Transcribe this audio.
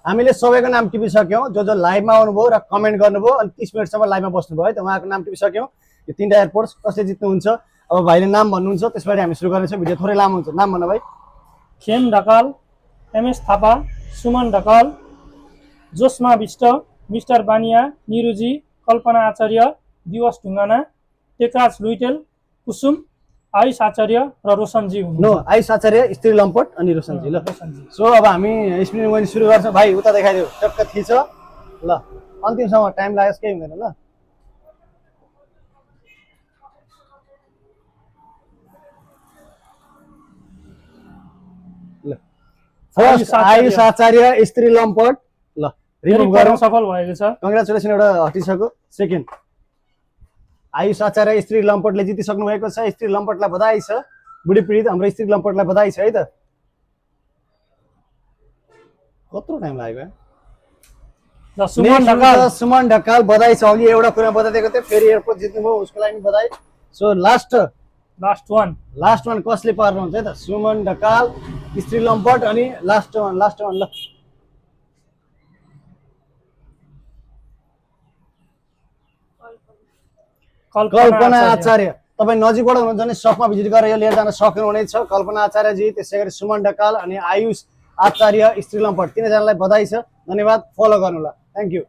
हामीले सबैको नाम टिपिसक्यौँ जो लाइभमा आउनुभयो र कमेन्ट गर्नुभयो अनि 30 मिनटसम्म लाइभमा बस्नुभयो है त उहाँको नाम टिपिसक्यौँ। यो 3टा एयरपोर्ट्स कसले जित्नुहुन्छ अब भाइले नाम भन्नुहुन्छ त्यसपछि हामी सुरु गर्नेछौँ। भिडियो थोरै लामो हुन्छ। नाम भन्न भाइ। खेम ढकाल, एमएस थापा, सुमन ढकाल, जोस्मा विष्ट, मिस्टर बानिया, निरुजी, कल्पना आचार्य, दिवस ढुङ्गाना, टेकराज लुइटेल, कुसुम, आयुष आचार्य र रोशनजी हुनुहुन्छ। नो आयुष आचार्य, स्त्री लम्पट अनि रोशनजी। ल सो अब हामी स्पिनिङ गर्न सुरु गर्छौँ। भाइ उता देखाइदेऊ, टक्क थिच। ल अन्तिमसम्म टाइम लागेस् केही हुँदैन। ल फर्स्ट आयुष आचार्य, स्त्री लम्पट। ल रिमुभ गरौँ। सफल भएको छ। कङ्ग्रेचुलेसन, एउटा हटिसक्यो। सेकेन्ड आयुष आचार्य, स्त्री लम्पटले जितिसक्नु भएको छ। स्त्री लम्पटलाई बधाई छ। बुढी पीडित हाम्रो स्त्री लम्पटलाई बधाई छ है त। कत्रो टाइम लाग्यो? सुमन ढकाल बधाई छ। अघि एउटा कुरा बताइदिएको थिएँ, फेरि एयरपोर्ट जित्नुभयो, उसको लागि बधाई। सो लास्ट वान कसले पार्नुहुन्छ है त? सुमन ढकाल, स्त्री लम्पट अनि लास्ट वान। ल कल्पना आचार्य। तपाईँ नजिकबाट हुनुहुन्छ भने सपमा भिजिट गरेर यो लिएर जान सक्नुहुनेछ। कल्पना आचार्यजी, त्यसै गरी सुमन ढकाल अनि आयुष आचार्य, स्त्री लम्पट, 3जनालाई बधाई छ। धन्यवाद। फलो गर्नु ल। Thank you.